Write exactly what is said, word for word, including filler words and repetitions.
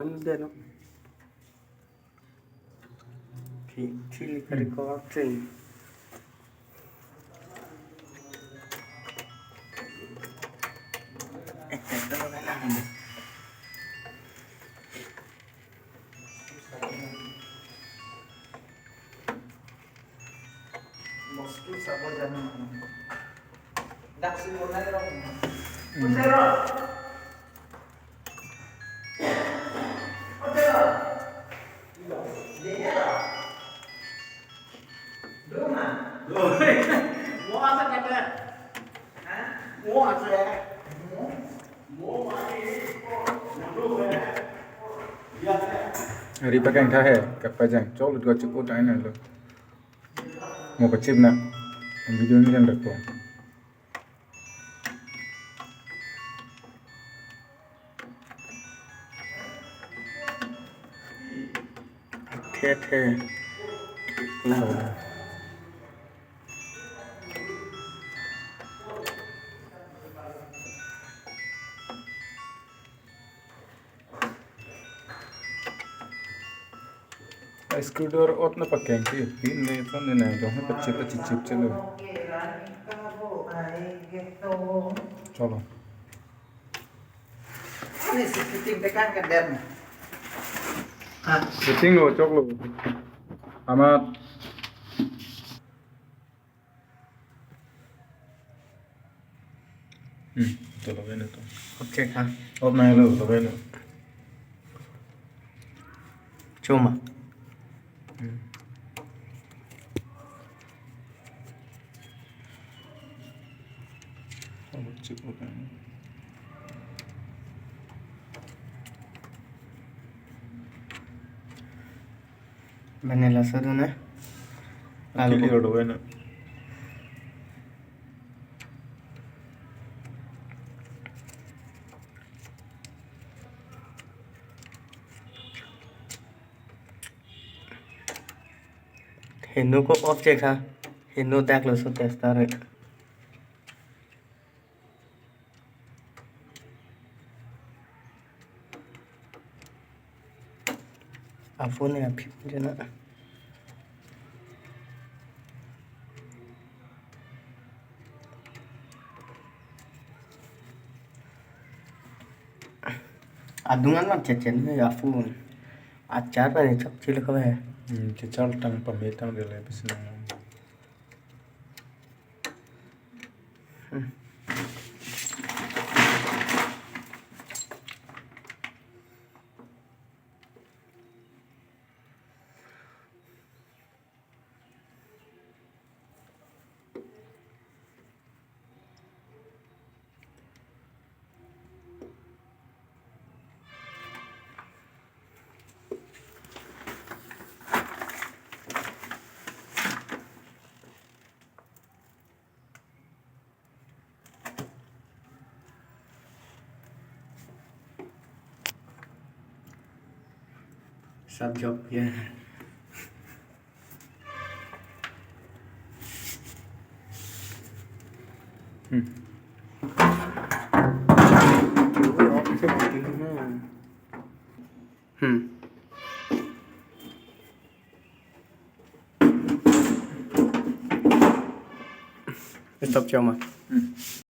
Deno. Ki, ki recording. Bosku sabo jam. Dak si bonai rong. Hmm. Putero. Putero. Dia. Duma. Mo asa kata. Ha? Mo asa. Mo. Ari pakeng tha he, kapajang chok lut ko chukut ai na lo. Mo kachip na, video ni kan reko. The the. Na. Screwdriver ot na pakeng ke pin ne phone ne na jong pachip pachip chip chalo. Chalo. Ini si fitting tekan ke den. Fitting lo choklo. Amat. Hmm, to logei na to. Off check ha. Off na lo, logei na. Choma. Hmm. Off check, off na. Vanilla soda na? Lalu kili ko. Order na. Heno ko off check ha. Heno dak lo so tester. A phone ya phim jena. Adung an man chechen ya phone. Achar pa ni chok chil ko he. Hmm, chechal tang pame tang dele pisi nang. Hmm. Sab job ya. Hmm. Hmm. Stop choma. Hmm.